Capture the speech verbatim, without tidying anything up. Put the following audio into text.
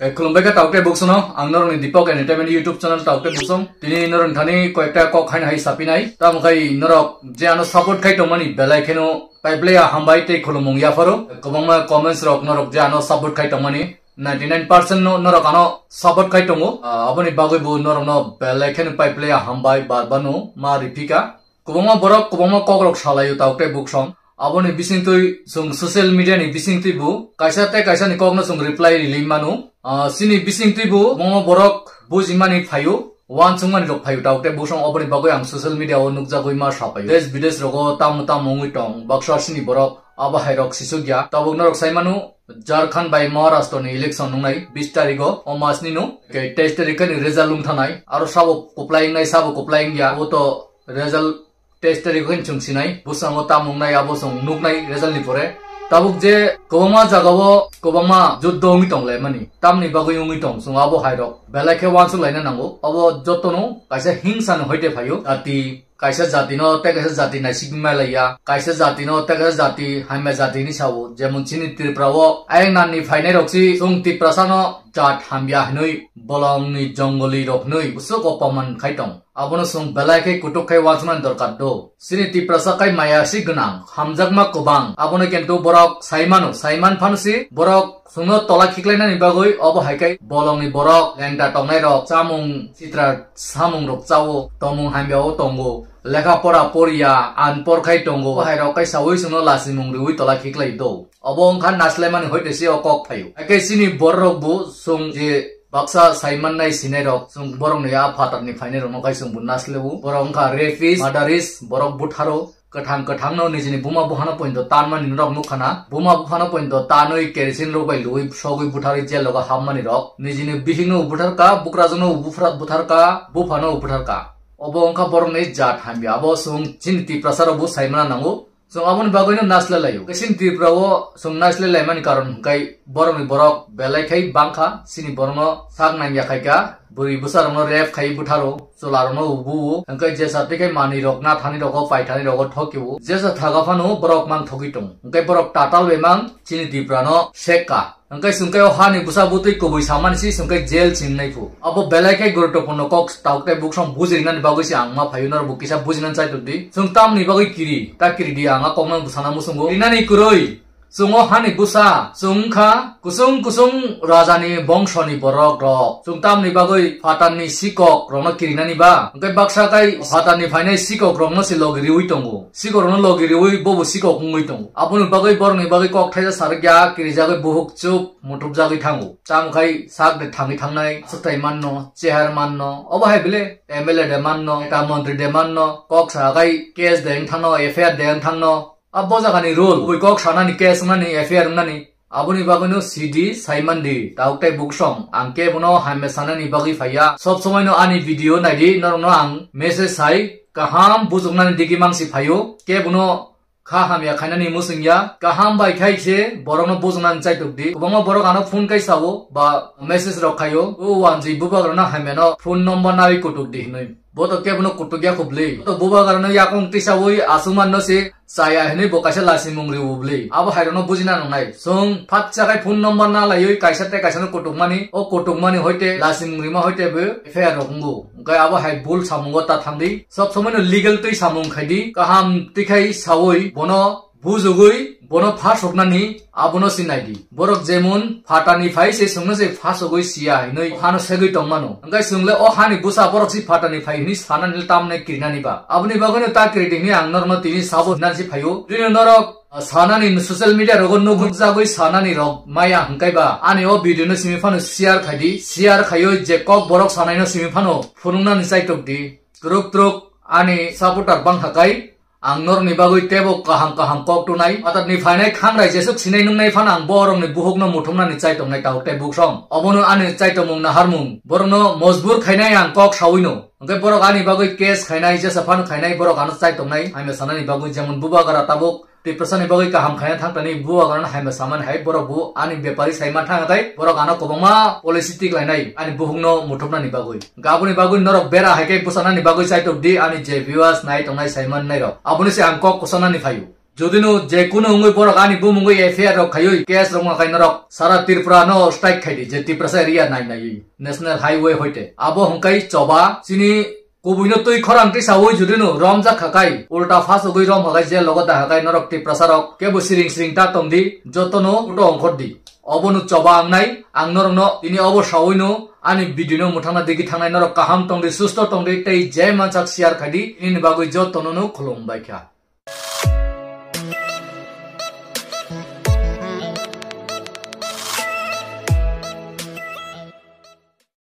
Eh, khulumbai kha taukte buksono, ang norokni Deepak Entertainment YouTube channel taukte buksong. Tini norok thani koyekta kok haino hai sapinai. Tamo khai norok je ano support khai tongmani belai kheno paiplaya hambai tei khulumung yapharo. Kwbangma comments rok norok je ano support khai tongmani ninety nine percent no norok ano support khai tongo. Ah, aboni bagwi bo norokno belai kheno paiplaya hambai bar bano ma ripika. Kwbangma borok kwbangma kokrok salaio taukte buksong. Aboni bisingtwi chwng social media ni bisingtwi bo kaisa tei kaisa ni kokno chwng reply rili mano. Ah, chini bisingtwi bo kwbangma borok bujimani phaio, uansukmani rok phaio, taukte buksong oboni bagwi ang social media o nukjagwi ma sapaio. Desh bidesh rogo tamo tamo wngwi tong, baksa chini borok abo hai rok sisukya. Tabuk norok sai mano, Jharkhand bai Maharashtra ni election wngnai bis tarigo, o mas ni no, ke teis tarik ni result wngthanai, aro sabo kuplai wngnai, sabo kuplai wngya, abo to result teis tarik khe chwng sinai, bwskango tamo wngnai abo chwng nuknai result ni pore. Tabuk je kwbangma jagao kwbangma juddo wngwi tonglaimani, tamni bagwi wngwi tong chwng abo hai rok belai khe uansuk laina nango. Abo jotono kaisa hingsa ni hoite phaio, jati kaisa jati no tei kaisa jati naisik malaiya, kaisa jati no tei kaisa jati hamya jati hinwi sao. Jemon chini Tripura o ayang nan ni phainai rok si chwng Tiprasa no jat hamya hinwi bolong ni jongoli rok hinwi bwswk o poman khai tong. Abono chwng belai khe kutuk khai uansuknani dorkar do. Chini Tiprasa khai maya si gwnang, hamjakma kwbang. Abono kintu borok sai mano, sai man phano si borok chwngno tola khiklainani bagwi obo hai khai bolongni borok lengta tongnai rok chamung chitra samung rok chao, tongmung hamya o tongo, lekha pora poriya, anpor khai tongo. Obo hai rok khai saui chwngno lasimung riui tola khiklai do. Obo wngkha naslaimani hoite se o kok phaio. Hakhe chini bororok bo chwng je baksa saimannai sinairok, chwng borokni a phatarni phainairokno khai chwng bo naslaibo. Borok wngkha rapist, murderist, borok butharo, kwthang kwthangno nijini buma buphano pointo tanmani norok nukha na. Buma buphano pointo tanwi kerosene rok bai luwi sogwi butharwi jail rogo hapmani rok. Nijini bihikno bo butharka, bukrajwkno bo buphra-, butharka, buphano bo butharka. Obo wngkha borokni jat hamya. Abo chwng chini Tiprasa rok bo saimana nango. Chwng aboni bagwino naslai laio. Chini Tripura o chwng naslai laimani karon hwnkhe borokni borok belai khai bangkha, chini borokno sak nangya khaikha, bwrwi bwsarokno rape khai butharo, chwlarokno ubuo, hwnkhe jesa twi khai manwi rok nathani rogo paithani rogo thokio, jesa thaga phano borok mang thogwi tongo. Hwnkhe borok tatal bai mang chini Tripura no sekka. Hwnkhe chwng khe o hani bwsa bwtwi kubui samani si chwng khe jail singnai phu. Abo belai khe guruttopurno kok, tabuk tei buksong bujirnani bagwi se ang ma phaio, norok bo kisa bujinani chaitok di. Chwng tamni bagwi kiri, ta kiri di, ang a kokno bwsana muchungo. Kirinani kwrwi, chwng o hani bwsa, chwng wngkha kusung kusung rajani bongsoni borok rok. Chwng tamni bagwi phatarni sikok rokno kirinani ba? Hwnkhe baksa khai phatarni phainai sikok rokno se logi riwi tongo. Sikok rokno logi riwi bobo sikok wngwi tongo. Aboni bagwi borokni bagwi kok thaisa sarikya kirijagwi buhuk chup muthubjagwi thango. Tamo khai sak de thangwi thangnai, swtai manno, chairman no, obo hai bile M L A de manno, neta montri de manno, kok sa khai case de wng thangno, F I R de wng thangno. A bo jagani rule, bui kok sanani case wngnani, F I R wngnani, aboni bagwino sidi, saimandi, tabuk tei buksong, ang kebono hamya sanani bagwi phaiya. Sob somoino ani video naidi, norokno ang message sai, kaham bujuknani digi mangsi phaio, kebono kha hamya khainani muchungya, kaham bai khai se borokno bujuknani chaitok di. Kwbangma borok ano phone kai sao, ba message rok khaio, o wanjwi bubagrano hamyano phone number nawi kutuk di hinwi. Bo to kebono kutuk ya khubli. Bo to bubagrano yakung tisawi aswkmanno se chaya hinwi bo kaisa lasimung riwo bli. Abo hairokno bujina nangnai. Chwng phatsa khai phone number na laiwi kaisa tei kaisano kutukmani, o kutukmani hoite lasimung rima hoite bo F I R rok wngo. Hwnkhe abo hai bul samungo ta thangdi. Sob somoino legal twi samung khaidi. Kaham twi khai sawi bono bujugwi bono phasoknani abono se naidi. Borok jemon phatani phai se chwngno se phasogwi siya hinwi hano segwi tongmano. Hwnkhe chwngle o hani bwsa borok se phatani phai hinwi sanani tamne kirinani ba? Aboni bagwino ta kiridi hinwi ang norokno tini sabo hinani se phaio. Bini norok sanani social media rogo nukjagwi sanani rok maya hwnkhe ba ani o video no simi phano share khaidi. Share khaiwi je kok borok sanaino simi phano phunuknani chaitok di. Twrwk twrwk ani supporter bangkha kai. Ang norokni bagwi teibo kaham kaham kok tunai. Phatarni phainai khangrai jesuk sinai nungnai phano ang borokni buhukno muthumnani chai tongnai tabuk tei buksong. Obono ani chai tongmung naharmung. Borokno mojbur khainai ang kok sawino. Hwnkhe borok ani bagwi case khainai, jesa phano khainai, borok ano chai tongnai. Hamya sanani bagwi jemon bubagra tabuk Tiprasani bagwi kaham khaina thangtani bubagrano hamya samani hai borok bo ani bepari saima thangtei borok ano kwbangma policy tiklainai ani buhukno muthumnani bagwi. Gaboni bagwi norok bera hai khe bwsanani bagwi chaitok di ani je viewers nai tongnai saiman nairok. Aboni se ang kok kwchanani phaio. Jodi no je kunu wngwi borok ani bumungwi F I R rok khaiwi case rok ma khai norok sara Tripura no strike khai di, je Tiprasa area nai naiwi National Highway hoite. Abo hwnkhe choba chini kubui no twi khorang tisawi jodi no romjak kha khai, ulta phasogwi rom kha khai, je logo da kha khai norok Tiprasa rok kebo siring siring ta tong di, joto no kuto ongkhor di. Obo no choba wngnai, ang norok no tini obo sawi no ani video no mwthangna digi thangnai, norok kaham tong di, susto tong di, tei je mansak share khai di, nini bagwi joto no no khulum bai kha.